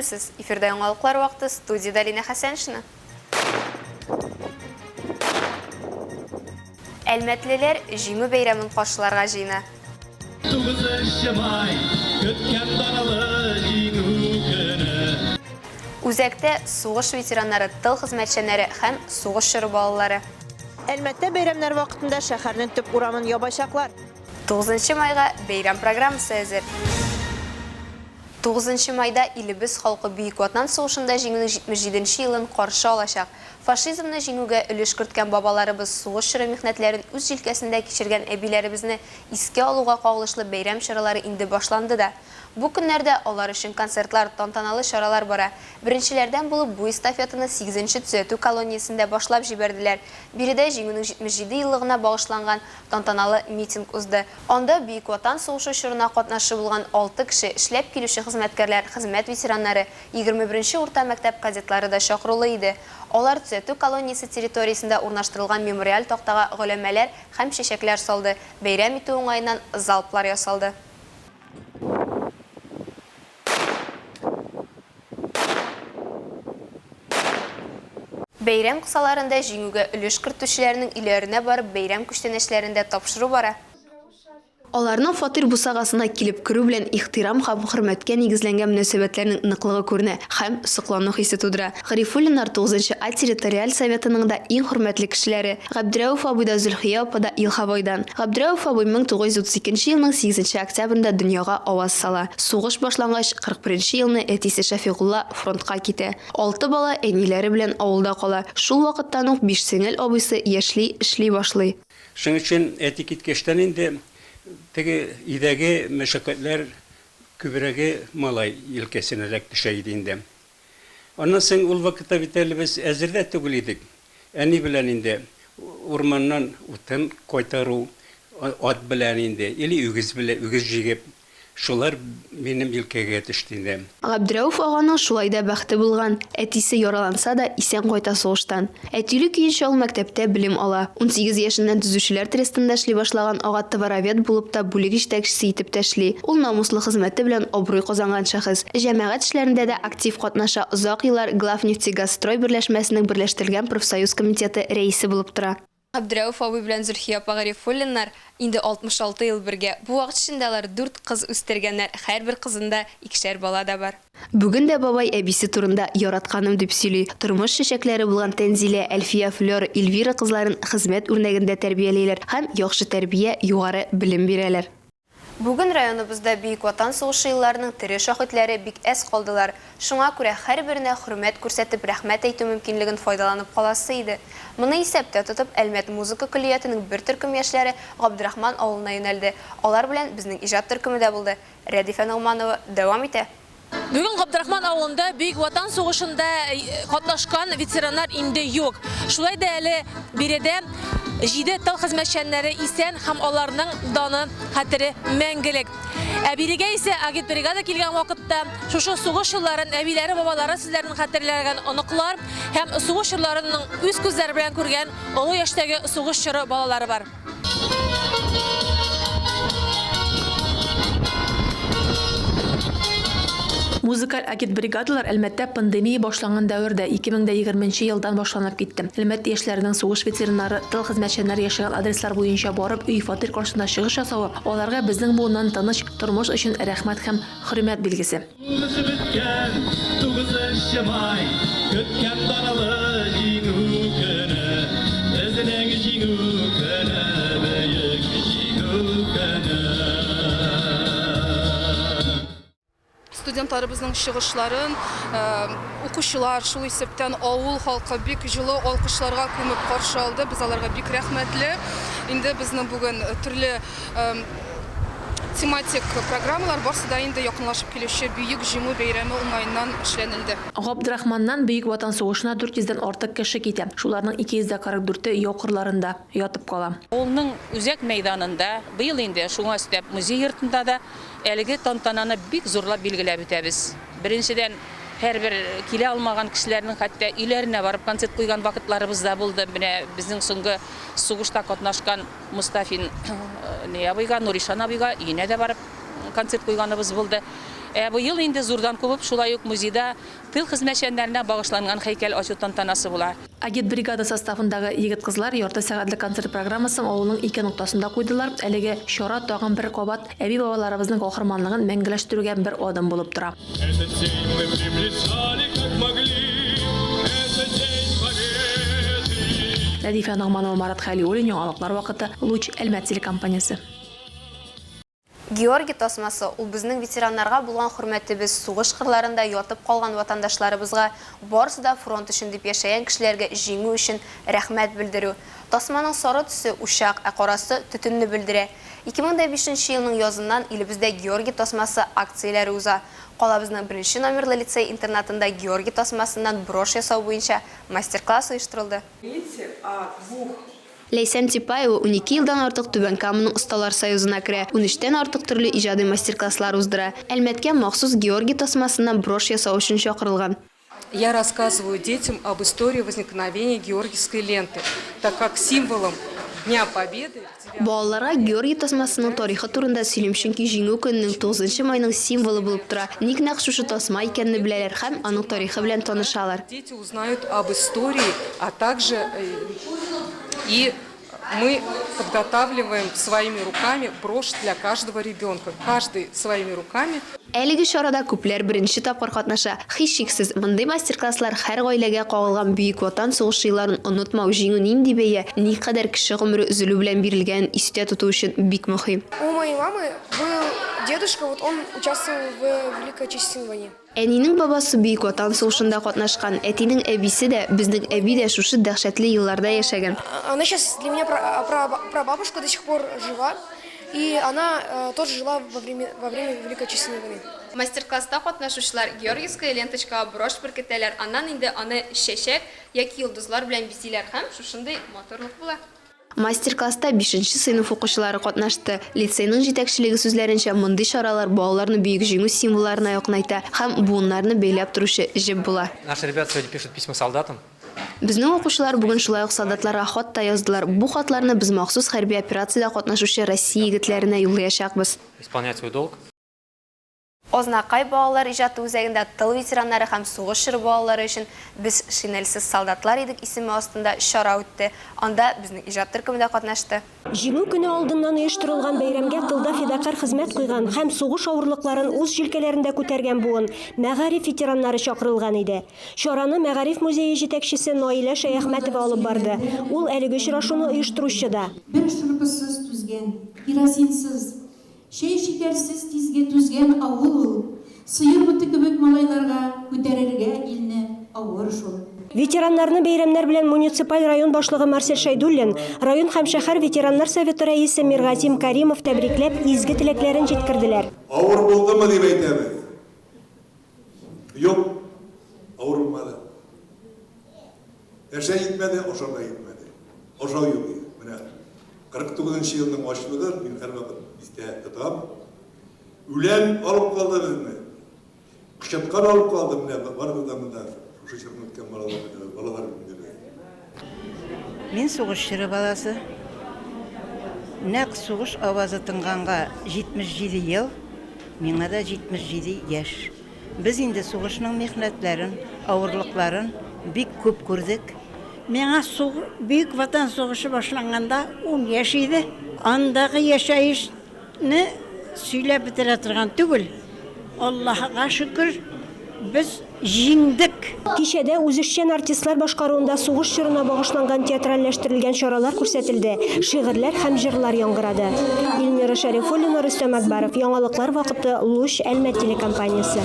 Исәнмесез! Эфирда яңалыклар вакыты, студиядә Линә Хәсәншина. Әлмәтлеләр Җиңү бәйрәмен каршыларга җыена. Тугызынчы май, көткән данлы Җиңү көне. Үзәктә сугыш ветераннары, тыл хезмәтчәннәре һәм сугыш чоры балалары. Әлмәттә бәйрәмнәр вакытында шәһәрнең төп урамын ябачаклар. Тугызынчы майга бәйрәм программасы әзер. Тугызынчы майда илебез халкы Бөек Ватан сугышында Җиңүнең 77 нче елын каршы алачак. Фашизмны җиңүгә өлеш керткән бабаларыбыз, сугыш чоры михнәтләрен үз җилкәсендә кичергән әбиләребезне искә алуга кагылышлы бәйрәм чаралары инде башланды да. Бу көннәрдә алар өчен концертлар, тантаналы чаралар бара. Беренчеләрдән булып бу эстафетаны сигезенче төзәтү колониясендә башлап җибәрделәр. Биредә Җиңүнең 77 еллыгына багышланган тантаналы митинг узды. Анда Бөек Ватан сугышы чорына катнашы булган алты кеше, эшләп килүче хезмәткәрләр, хезмәт ветераннары, 21 нче урта мәктәп кадетлары да чакырулы иде. Алар төзәтү колониясе территориясендә урнаштырылган мемориаль тактага голәмәләр һәм чәчәкләр салды, бәйрәм итү уңаеннан залплар ясалды. Бәйрәм кысаларында җиңүгә өлеш кертүчеләрнең өйләренә барып бәйрәм күчтәнәчләрен дә тапшыру бара. Аларның фатир бусагасына килеп керү белән ихтирам һәм хөрмәткә нигезләнгән мөнәсәбәтләрнең ныклыгы күренә һәм соклану хисе тудыра. Гарифуллиннар тугызынчы А территориаль советының да иң хөрмәтле кешеләре. Габдрәүф абый да, Зөлхия апа да Илховойдан. Габдрәүф абый 1932 нче елның сигезенче октябрендә дөньяга аваз сала. Сугыш башлангач, 41 нче елны әтисе Шәфигулла фронтка китә. Алты бала әниләре белән авылда кала. Шул вакыттан ук биш сеңел абыйсы яшьли эшли башлый. Шуның өчен әти киткәчтән инде теге өйдәге мәшәкатьләр күбрәге малай елкәсенәрәк төшә иде инде. Аннан соң ул вакытта бит әле без әзер дә түгел идек. Әни белән инде урманнан утын кайтару, ат белән инде, или үгез белән, үгез җигеп, шулар минем җилкәгә төште инде. Габдрәүф аганың шулай да бәхте булган, әтисе яраланса да, исән кайта сугыштан. Әтиле көенчә ул мәктәптә белем ала. 18 яшеннән төзүчеләр трестында эшли башлаган ага товаровед булып та, бүлек җитәкчесе итеп тә эшли. Ул намуслы хезмәте белән абруй казанган шәхес. Җәмәгать эшләрендә дә актив катнаша, озак еллар Главнефтегазстрой берләшмәсенең берләштерелгән профсоюз комитеты рәисе булып тора. Габдрәүф абый белән Зөлхия апа Гарифуллиннар инде 66 ел бергә. Бу вакыт эчендә алар дүрт кыз үстергәннәр, һәрбер кызында икешәр бала да бар. Бүген дә бабай әбисе турында яратканым дип сөйли. Тормыш чәчәкләре булган Тәнзилә, Әлфия, Флера, Эльвира кызларын хезмәт үрнәгендә тәрбиялиләр һәм яхшы тәрбия, югары белем бирәләр. Бүген районыбызда Бөек Ватан сугышы елларының тере шаһитләре бик әз калдылар. Шуңа күрә һәрберенә хөрмәт күрсәтеп рәхмәт әйтү мөмкинлеген файдаланып каласы иде. Моны исәптә тотып, Әлмәт музыка көллиятенең бер төркем яшьләре Габдрахман авылына юнәлде. Алар белән безнең иҗат төркеме дә булды. Рәдифә Ногманова дәвам итә. Бүген Габдрахман авылында Бөек Ватан сугышында катнашкан ветераннар инде юк. Шулай да әле биредә җиде тыл хезмәтчәннәре исән һәм аларның даны, хәтере мәңгелек. Ә бирегә исә агитбригада килгән вакытта шушы сугыш елларын әбиләре, бабалары сүзләрен хәтерләгән оныклар һәм сугыш чорларының үз күзләре белән күргән олы яшьтәге сугыш чоры балалары бар. Музыкаль агитбригадалар Әлмәттә пандемия башланган дәвердә, 2020 нче елдан башланып китте. Әлмәт яшьләренең сугыш ветераннары, тыл хезмәтчәннәре яшәгән адреслар буенча барып, өй, фатир каршында чыгыш ясавы, аларга безнең буыннан тыныч тормыш өчен рәхмәт һәм хөрмәт билгесе. Сугыш беткән тугызынчы май, Көткән данлы Җиңү көне. Безнең Җиңү көне, бөек Җиңү көне. Студентларыбызның чыгышларын укучылар, шул исәптән авыл халкы бик җылы алкышларга күмеп каршы алды. Без аларга бик рәхмәтле. Инде безнең бүген төрле Тематик программалар барсы да инде якынлашып килүче Бөек Җиңү бәйрәме уңаеннан эшләнелде. Габдрахманнан Бөек Ватан сугышына 400 дән артык кеше китә, шуларның 244-е яу кырларында ятып кала. Авылның үзәк мәйданында, быел инде шуңа өстәп музей йортында да әлеге тантананы бик зурлап билгеләп үтәбез. Беренчедән, һәрбер килә алмаган кешеләрнең хәтта өйләренә барып концерт куйган вакытларыбыз да булды. Менә безнең соңгы сугышта катнашкан Мостафин ни абыйга, Нуришан абыйга өенә дә барып концерт куйганыбыз булды. Ә быел инде зурдан кубып, шулай ук музейда тыл хезмәтчәннәренә багышланган һәйкәл ачу тантанасы була. Агитбригада составындагы егет-кызлар ярты сәгатьлек концерт программасын авылның ике ноктасында куйдылар. Әлеге чара тагын бер кабат әби-бабаларыбызның каһарманлыгын мәңгеләштерүгә бер адым булып тора. Этот день мы приближали, как могли, Это день победы. Рәдифә Ногманова, Марат Хәлиуллин, Яңалыклар вакыты, Луч, Әлмәт телекомпаниясе. Георгий тасмасы, ул безнең ветераннарга булган хөрмәтебез, сугыш кырларында ятып калган ватандашларыбызга, барысы да фронт өчен дип яшәгән кешеләргә җиңү өчен рәхмәт белдерү. Тасманың сары төсе, учак, ә карасы, төтенне белдерә. 2005 нче елның языннан илебездә Георгий тасмасы акцияләре уза. Калабызның беренче номерлы лицей-интернатында Георгий тасмасыннан брошь ясау буенча мастер-класс оештырылды. Ләйсән Типаева 12 елдан артык Түбән Каманың Осталар союзына керә, унөчтән артык төрле иҗади мастер-класслар уздыра. Әлмәткә махсус Георгий тасмасыннан брошь ясау өчен чакырылган. Я рассказываю детям об истории возникновения Георгиевской ленты, так как символом Дня Победы в Балаларга Георгий тасмасының тарихы турында сөйлим, чөнки Җиңү көненең, 9 майның символы булып тора. Ник нәкъ шушы тасма икәнне беләләр һәм аның тарихы белән танышалар. Дети узнают об истории, а также и мы подготавливаем своими руками брошь для каждого ребенка. Каждый своими руками. Әлеге чарада күпләр беренче тапкыр катнаша. Һичшиксез, мондый мастер-класслар һәр гаиләгә кагылган Бөек Ватан сугышы елларын онытмау, җиңү нинди бәя, никадәр кеше гомере өзелү белән бирелгәнен истә тоту өчен бик мөһим. У моей мамы был дедушка, вот он участвовал в Великой Отечественной войне. Әнинең бабасы Бөек Ватан сугышында катнашкан, әтинең әбисе дә, безнең әби дә шушы дәһшәтле елларда яшәгән. Она сейчас для меня прабабушка до сих пор жива, и она тоже жила во время во время Великой Отечественной войны. Мастер-класста катнашучылар георгиевская ленточкага брошь беркетәләр, аннан инде аны чәчәк яки йолдызлар белән бизиләр һәм шушындый матурлык була. Мастер-класста бишенче сыйныф укучылары катнашты. Лицейның җитәкчелеге сүзләренчә, мондый чаралар балаларны Бөек Җиңү символларына якынайта һәм буыннарны бәйләп торучы җеп була. Наши ребята сегодня пишут письма солдатам. Безнең укучылар бүген шулай ук солдатларга хат та яздылар. Бу хатларны без махсус хәрби операциядә катнашучы Россия егетләренә юллаячакбыз. Исполнять свой долг. Азнакай балалар иҗаты үзәгендә тыл ветераннары һәм сугыш чоры балалары өчен Без шинельсез солдатлар идек исеме астында чара үтте. Анда безнең иҗат төркеме дә катнашты. Җиңү көне алдыннан оештырылган бәйрәмгә тылда фидакарь хезмәт куйган һәм сугыш авырлыкларын үз җилкәләрендә күтәргән буын, мәгариф ветераннары чакырылган иде. Чараны мәгариф музее җитәкчесе Наилә Шәяхмәтова алып барды. Ул әлеге очрашуны оештыручы да. Бер шырпысыз түзгән, керосинсыз, Чәй-шикәрсез тизгә түзгән авыл ул. Сыер боты кебек малайларга күтәрергә илне авыр шул. Ветераннарны бәйрәмнәр белән муниципаль район башлыгы Марсель Шәйдуллин, район һәм шәһәр ветераннар советы рәисе Миргазим Каримов тәбрикләп, изге теләкләрен җиткерделәр. Авыр булдымы дип әйтәбез. Юк, авыр булмады. Нәрсә җитмәде, ашарга җитмәде. Ашау юк иде. Менә 49 нчы елның ачлыгын мин һәрвакыт истә тотам. Үлән алып калды безне. Кычыткан алып калды. Менә барыбыз да монда шушы чорны үткән балалар, балалар бит инде без. Мин сугыш чоры баласы. Нәкъ сугыш авазы тынганга 77 ел, миңа да 77 яшь. Без инде сугышның михнәтләрен, авырлыкларын бик күп күрдек. Миңа Бөек Ватан сугышы башланганда ун яшь иде. Андагы яшәешне сөйләп бетерә торган түгел. Аллаһыга шөкер, без җиңдек! Кичәдә үзешчән артистлар башкаруында сугыш чорына багышланган театральләштерелгән чаралар күрсәтелде, шигырьләр һәм җырлар яңгырады. Эльмира Шәрифуллина, Рөстәм Акбаров, Яңалыклар вакыты, Луч, Әлмәт телекомпаниясе.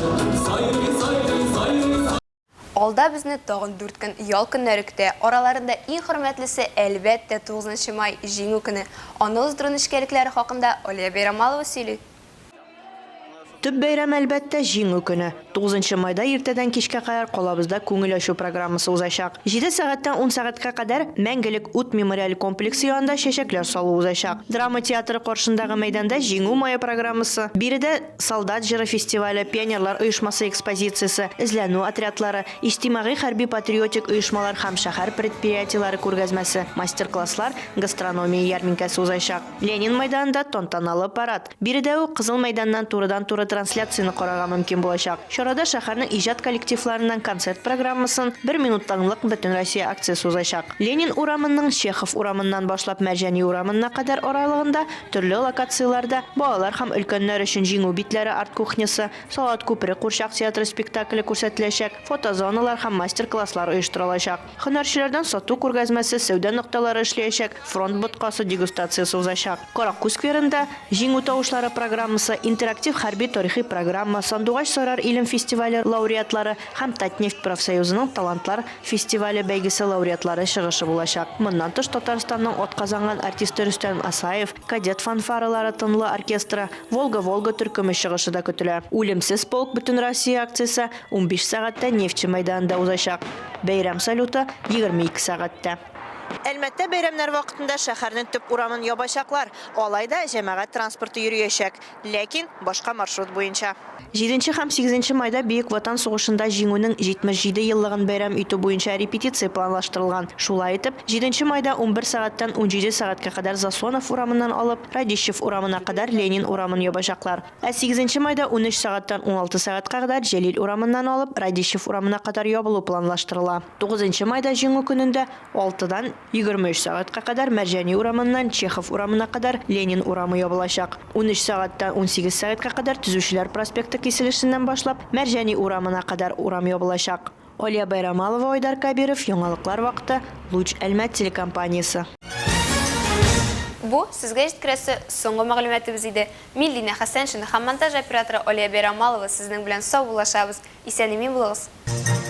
Алда безне тагын дүрт көн ял көннәре көтә. Араларында иң хөрмәтлесе, әлбәттә, 9 май, Җиңү көне. Аны уздыру нечкәлекләре хакында Алия Бәйрамалова сөйли. Төп бәйрәм, әлбәттә, Җиңү көне. Тугызынчы майда иртәдән кичкә кадәр калабызда күңел ачу программасы узачак. Җиде сәгатьтән ун сәгатькә кадәр Мәңгелек ут мемориаль комплексы янында чәчәкләр салу узачак. Драма театры каршындагы мәйданда Җиңү мае программасы, биредә Солдат җыры фестивале, пионерлар оешмасы экспозициясе, эзләнү отрядлары, иҗтимагый хәрби-патриотик оешмалар һәм шәһәр предприятиеләре күргәзмәсе, мастер-класслар, гастрономия ярминкәсе узачак. Ленин мәйданында тантаналы парад. Биредә үк Кызыл мәйданнан турыдан-туры. видеотрансляцияне карарга мөмкин булачак. Чарада шәһәрнең иҗат коллективларыннан концерт программасын, Бер минут тынлык Бөтенроссия акциясе узачак. Ленин урамының Чехов урамыннан башлап Мәрҗани урамына кадәр аралыгында төрле локацияләрдә балалар һәм өлкәннәр өчен Җиңү битләре арт-кухнясы, Салават күпере курчак театры спектакле күрсәтеләчәк, фотозоналар һәм мастер-класслар оештырылачак. Һөнәрчеләрдән сату күргәзмәсе, сәүдә нокталары эшләячәк, фронт боткасы дегустациясе узачак. Каракүз скверында Җиңү тавышлары программасы, интерактив хәрби-тарихи программа, Сандугач сайрар илем фестивале лауреатлары һәм Татнефть профсоюзының Талантлар фестивале бәйгесе лауреатлары чыгышы булачак. Моннан тыш, Татарстанның атказанган артисты Рөстәм Асаев, Кадет фанфаралары тынлы оркестры, Волга-Волга төркеме чыгышы да көтелә. Үлемсез полк Бөтенроссия акциясе 15 сәгатьтә Нефтьче мәйданында узачак. Бәйрәм салюты, 22 сәгатьтә. Әлмәттә бәйрәмнәр вакытында шәһәрнең төп урамын ябачаклар. Алай да җәмәгать транспорты йөриячәк, ләкин башка маршрут буенча. Җиденче һәм сигезенче майда Бөек Ватан сугышында Җиңүнең 77 еллыгын бәйрәм итү буенча репетиция планлаштырылган. Шулай итеп, җиденче майда 11 сәгатьтән 17 сәгатькә кадәр Заслонов урамыннан алып, Радищев урамына кадәр Ленин урамын ябачаклар. Ә сигезенче майда 13 сәгатьтән 16 сәгатькә кадәр Җәлил урамыннан алып, Радищев урамына кадәр ябылу планлаштырыла. Тугызынчы майда Җиңү көнендә алтыдан 23 сәгатькә кадәр Мәрҗани урамыннан Чехов урамына кадәр Ленин урамы ябылачак. 13 сәгатьтән 18 сәгатькә кадәр Төзүчеләр проспекты киселешеннән башлап Мәрҗани урамына кадәр урам ябылачак. Алия Байрамалова, Айдар Кәбиров, Яңалыклар вакыты, Луч Әлмәт телекомпаниясе. Бу, сезгә җиткерәсе соңгы мәгълүматыбыз иде. Мин, Линә Хәсәншина һәм монтаж операторы Алия Байрамалова сезнең белән саубуллашабыз. Исән-имин булыгыз!